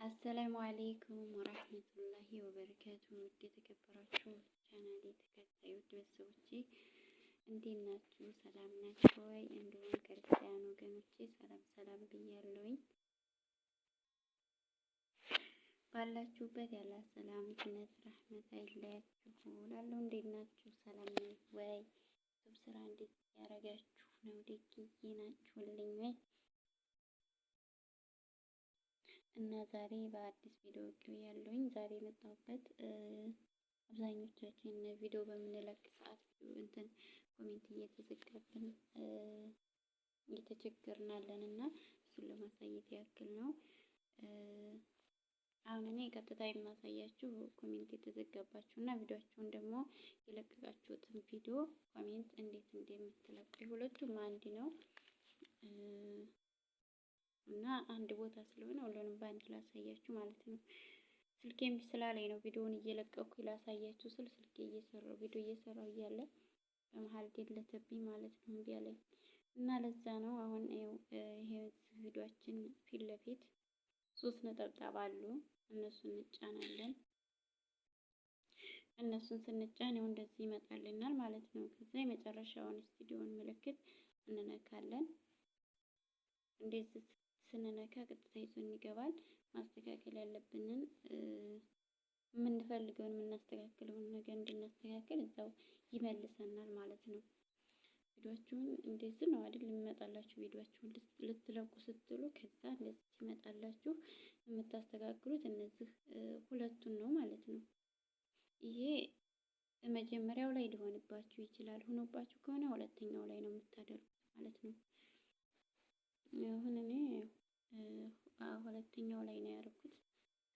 السلام عليكم ورحمة الله وبركاته። ውድ የተከበራችሁ ቻናሌ ተከታዮች ቤተሰቦቼ እንዴት ናችሁ? ሰላም ናችሁ ወይ? እንዲሁም ክርስቲያን ወገኖቼ ሰላም ሰላም ብያለሁኝ። ባላችሁበት ያለ ሰላም እዝነት ረህመት አይለያችሁ እላለሁ። እንዴት ናችሁ? ሰላም ነው ወይ? ስራ እንዴት ያደረጋችሁ ነው? ደግዬ ናችሁልኝ ወይ? እና ዛሬ በአዲስ ቪዲዮ ያለውኝ ዛሬ የመጣሁበት አብዛኞቻችን ቪዲዮ በምንለቅ ሰዓት እንትን comment እየተዘጋብን እየተቸገርን እና እሱን ለማሳየት ያክል ነው። አሁን እኔ ቀጥታ የማሳያችሁ comment የተዘጋባችሁ እና ቪዲዮአችሁን ደግሞ የለቀቃችሁትን ቪዲዮ comment እንዴት እንደምትለቁ ሁለቱም አንድ ነው እና አንድ ቦታ ስለሆነ ሁሉንም በአንድ ላሳያችሁ ማለት ነው። ስልኬም ስላለኝ ነው ቪዲዮውን እየለቀኩ ላሳያችሁ ስል ስልኬ እየሰራው ቪዲዮ እየሰራው እያለ በመሀል ደለተብኝ ማለት ነው፣ እምቢ አለኝ እና ለዛ ነው አሁን ይሄ ቪዲዮአችን ፊት ለፊት ሶስት ነጠብጣብ አሉ። እነሱን እንጫናለን። እነሱን ስንጫን ይኸው እንደዚህ ይመጣልናል ማለት ነው። ከዛ የመጨረሻውን ስቱዲዮን ምልክት እንነካለን። እንደዚህ ስንነካ ቀጥታ ይዞን ይገባል። ማስተካከል ያለብንን የምንፈልገውን የምናስተካክለውን ነገር እንድናስተካክል እዛው ይመልሰናል ማለት ነው። ቪዲዮአችሁን እንደዚህ ነው አይደል የሚመጣላችሁ። ቪዲዮአችሁን ልትለቁ ስትሉ ከዛ እንደዚህ ሲመጣላችሁ የምታስተካክሉት እነዚህ ሁለቱን ነው ማለት ነው። ይሄ መጀመሪያው ላይ ሊሆንባችሁ ይችላል። ሆኖባችሁ ከሆነ ሁለተኛው ላይ ነው የምታደርጉት ማለት ነው። አሁን እኔ ሁለተኛው ላይ ነው ያደረኩት።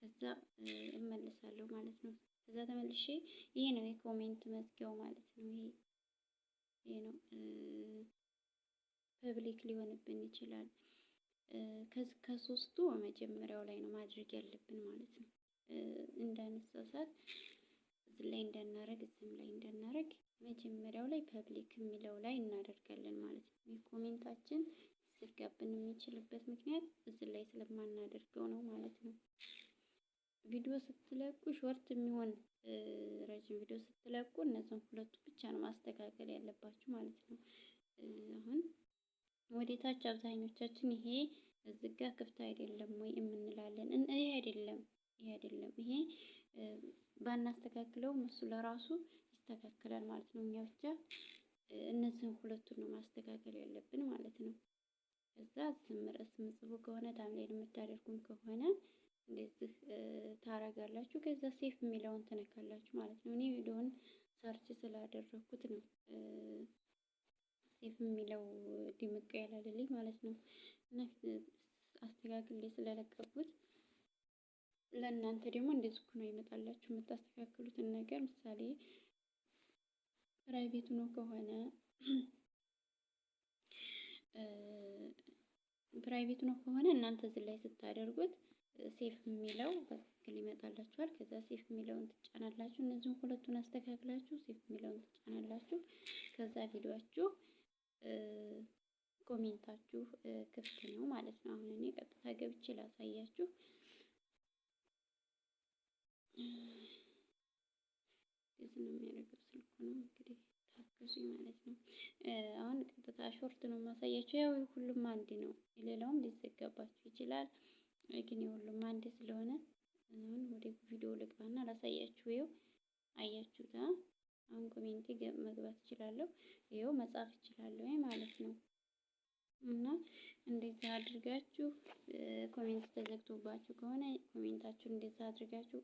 ከዛ እመልሳለሁ ማለት ነው። ከዛ ተመልሼ ይሄ ነው የ comment መዝጊያው ማለት ነው። ይሄ ነው public ሊሆንብን ይችላል። ከሶስቱ መጀመሪያው ላይ ነው ማድረግ ያለብን ማለት ነው። እንዳንሳሳት እዚህ ላይ እንዳናረግ እዚህም ላይ እንዳናረግ መጀመሪያው ላይ public የሚለው ላይ እናደርጋለን ማለት ነው። የ comment ኣችን ሊዘጋብን የሚችልበት ምክንያት እዚህ ላይ ስለማናደርገው ነው ማለት ነው። ቪዲዮ ስትለቁ short የሚሆን ረጅም ቪዲዮ ስትለቁ እነዚህን ሁለቱ ብቻ ነው ማስተካከል ያለባችሁ ማለት ነው። አሁን ወደታች አብዛኞቻችን ይሄ እዚህ ጋ ክፍት አይደለም ወይ የምንላለን። ይሄ አይደለም፣ ይሄ አይደለም። ይሄ ባናስተካክለውም እሱ ለራሱ ይስተካከላል ማለት ነው። እኛ ብቻ እነዚህን ሁለቱን ነው ማስተካከል ያለብን ማለት ነው። ከዛ ስም ርዕስ ምጽፉ ከሆነ thumbnail የምታደርጉም ከሆነ እንደዚህ ታረጋላችሁ። ከዛ save የሚለውን ትነካላችሁ ማለት ነው። እኔ ቪዲዮውን search ስላደረኩት ነው save የሚለው ድምቅ ያላለልኝ ማለት ነው። እና አስተካክሌ ስለለቀኩት ለእናንተ ደግሞ እንደዚህ ነው ይመጣላችሁ። የምታስተካክሉትን ነገር ምሳሌ private ነው ከሆነ private ነው ከሆነ እናንተ እዚህ ላይ ስታደርጉት save የሚለው በትክክል ይመጣላችኋል። ከዛ save የሚለውን ትጫናላችሁ። እነዚህን ሁለቱን አስተካክላችሁ save የሚለውን ትጫናላችሁ። ከዛ ቪዲዮአችሁ comment ኣችሁ ክፍት ነው ማለት ነው። አሁን እኔ ቀጥታ ገብቼ ላሳያችሁ። እዚህ ነው የሚያደርገው ስልኩ ነው እንግዲህ ታገሱኝ ማለት ነው። አሁን ቀጥታ short ነው የማሳያችሁ። ያው ሁሉም አንድ ነው፣ ሌላውም ሊዘጋባችሁ ይችላል። ግን የሁሉም አንድ ስለሆነ አሁን ወደ ቪዲዮ ልግባና ላሳያችሁ። ይኸው አያችሁታ። አሁን comment ኤ መግባት እችላለሁ። ይኸው መጻፍ እችላለሁ ማለት ነው። እና እንደዛ አድርጋችሁ comment ተዘግቶባችሁ ከሆነ comment ኣችሁን እንደዛ አድርጋችሁ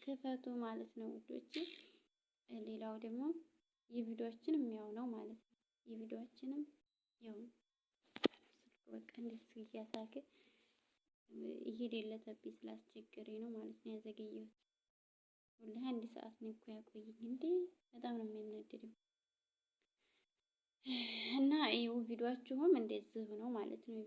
ክፈቱ ማለት ነው ውዶቼ። ሌላው ደግሞ የቪዲዮአችንም ያው ነው ማለት ነው። የቪዲዮአችንም ያው ስልኩ በቃ እንደዚህ እያሳገ እየደለተብኝ ስላስቸገረኝ ነው ማለት ነው ያዘገየሁት። ወላሂ አንድ ሰዓት ነው እኮ ያቆየኝ እንዴ! በጣም ነው የሚያናድደው። እና ይኸው ቪዲዮአችሁም እንደዚህ ነው ማለት ነው።